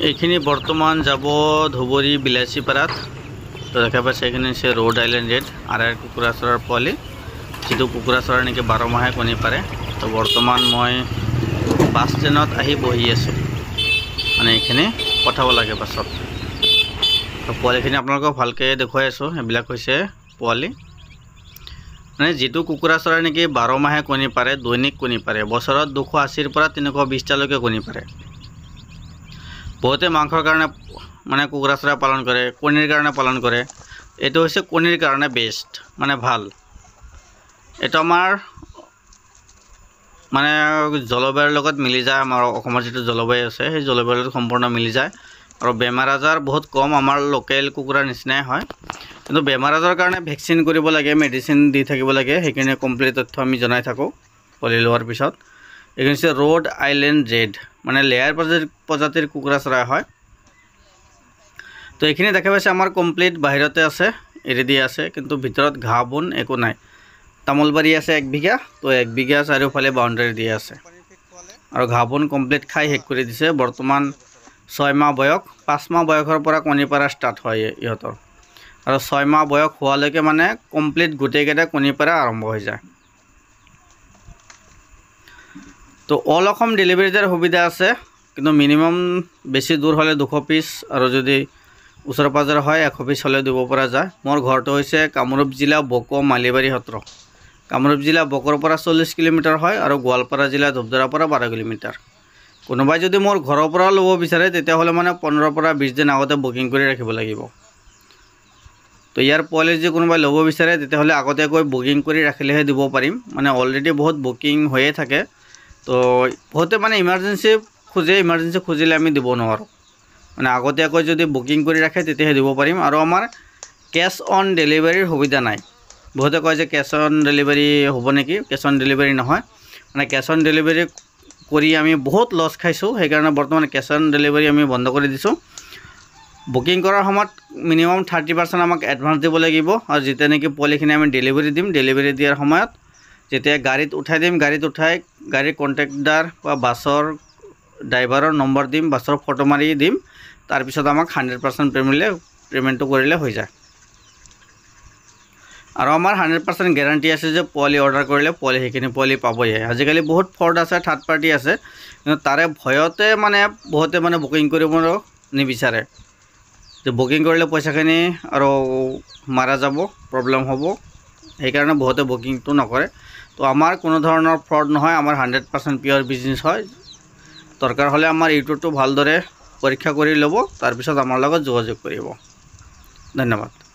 এইখিনি বৰ্তমান যাব ধুবুৰী বিলাচীপাৰাত। তো দেখা পাইছে এইখিনি হৈছে ৰোড আইলেণ্ড ৰেড আঢ়াই কুকুৰা চৰাৰ পোৱালি, যিটো কুকুৰা চৰাই নেকি 12 মাহে কণী পাৰে। তো বৰ্তমান মই বাছ ষ্টেণ্ডত আহি বহি আছোঁ, মানে এইখিনি পঠাব লাগে বাছত। তো পোৱালিখিনি আপোনালোকক ভালকৈ দেখুৱাই আছোঁ। এইবিলাক হৈছে পোৱালি, মানে যিটো কুকুৰা চৰাই নেকি 12 মাহে কণী পাৰে, দৈনিক কণী পাৰে, বছৰত 280ৰ পৰা 320টালৈকে কণী পাৰে। বহুতে মাংসৰ কাৰণে মানে কুকুৰা চৰাই পালন কৰে, কণীৰ কাৰণে পালন কৰে। এইটো হৈছে কণীৰ কাৰণে বেষ্ট, মানে ভাল। এইটো আমাৰ মানে জলবায়ুৰ লগত মিলি যায়, আমাৰ অসমৰ যিটো জলবায়ু আছে সেই জলবায়ুৰ লগত সম্পূৰ্ণ মিলি যায়। আৰু বেমাৰ আজাৰ বহুত কম, আমাৰ লোকেল কুকুৰাৰ নিচিনাই হয়। কিন্তু বেমাৰ আজাৰৰ কাৰণে ভেকচিন কৰিব লাগে, মেডিচিন দি থাকিব লাগে। সেইখিনি কমপ্লিট তথ্য আমি জনাই থাকোঁ পোৱালি লোৱাৰ পিছত। এইখিনি হৈছে ৰোড আইলেণ্ড ৰেড, মানে লেয়াৰ প্ৰজাতিৰ কুকুৰা চৰাই হয়। তো এইখিনি দেখা পাইছে আমাৰ কমপ্লিট বাহিৰতে আছে, এৰি দিয়া আছে, কিন্তু ভিতৰত ঘাঁহ বন একো নাই। তামোলবাৰী আছে 1 বিঘা, তো 1 বিঘা চাৰিওফালে বাউণ্ডাৰী দিয়া আছে আৰু ঘাঁহ বন কমপ্লিট খাই শেষ কৰি দিছে। বৰ্তমান 6 মাহ বয়স, 5 মাহ বয়সৰ পৰা কণী পাৰা ষ্টাৰ্ট হয় ইহঁতৰ, আৰু 6 মাহ বয়স হোৱালৈকে মানে কমপ্লিট গোটেইকেইটা কণী পাৰা আৰম্ভ হৈ যায়। তো অল অসম ডেলিভাৰী দিয়াৰ সুবিধা আছে, কিন্তু মিনিমাম বেছি দূৰ হ'লে 200 পিচ আৰু যদি ওচৰে পাঁজৰে হয় 100 পিচ হ'লেও দিব পৰা যায়। মোৰ ঘৰটো হৈছে কামৰূপ জিলা বকো মালিবাৰী সত্ৰ। কামৰূপ জিলা বকোৰ পৰা 40 কিলোমিটাৰ হয় আৰু গোৱালপাৰা জিলা ধূপধৰাৰ পৰা 12 কিলোমিটাৰ। কোনোবাই যদি মোৰ ঘৰৰ পৰা ল'ব বিচাৰে তেতিয়াহ'লে মানে 15ৰ পৰা 20 দিন আগতে বুকিং কৰি ৰাখিব লাগিব। তো ইয়াৰ পোৱালি যদি কোনোবাই ল'ব বিচাৰে তেতিয়াহ'লে আগতীয়াকৈ বুকিং কৰি ৰাখিলেহে দিব পাৰিম, মানে অলৰেডি বহুত বুকিং হৈয়ে থাকে। তো বহুতে মানে ইমাৰ্জেঞ্চি খোজে, ইমাৰ্জেঞ্চি খুজিলে আমি দিব নোৱাৰোঁ, মানে আগতীয়াকৈ যদি বুকিং কৰি ৰাখে তেতিয়াহে দিব পাৰিম। আৰু আমাৰ কেছ অন ডেলিভাৰীৰ সুবিধা নাই। বহুতে কয় যে কেছ অন ডেলিভাৰী হ'ব নেকি, কেছ অন ডেলিভাৰী নহয়। মানে কেছ অন ডেলিভাৰী কৰি আমি বহুত লছ খাইছোঁ, সেইকাৰণে বৰ্তমান কেছ অন ডেলিভাৰী আমি বন্ধ কৰি দিছোঁ। বুকিং কৰাৰ সময়ত মিনিমাম 30% আমাক এডভান্স দিব লাগিব, আৰু যেতিয়া নেকি পোৱালিখিনি আমি ডেলিভাৰী দিম, ডেলিভাৰী দিয়াৰ সময়ত যেতিয়া গাড়ীত উঠাই দিম, গাড়ীত উঠাই গাড়ীৰ কণ্ট্ৰেক্টাৰ বা বাছৰ ড্ৰাইভাৰৰ নম্বৰ দিম, বাছৰ ফটো মাৰি দিম, তাৰপিছত আমাক 100% পে'মেণ্টটো কৰিলে হৈ যায়। আৰু আমাৰ 100% গেৰাণ্টি আছে যে পোৱালি অৰ্ডাৰ কৰিলে পোৱালি সেইখিনি পোৱালি পাবই। আজিকালি বহুত ফ্ৰড আছে, থাৰ্ড পাৰ্টি আছে, কিন্তু তাৰে ভয়তে মানে বহুতে মানে বুকিং কৰিব নিবিচাৰে, যে বুকিং কৰিলে পইচাখিনি আৰু মাৰা যাব, প্ৰব্লেম হ'ব, সেইকাৰণে বহুতে বুকিংটো নকৰে। তো আমাৰ কোনো ধৰণৰ ফ্ৰড নহয়, আমাৰ 100% পিয়'ৰ বিজনেছ হয়। দৰকাৰ হ'লে আমাৰ ইউটিউবটো ভালদৰে পৰীক্ষা কৰি ল'ব, তাৰপিছত আমাৰ লগত যোগাযোগ কৰিব। ধন্যবাদ।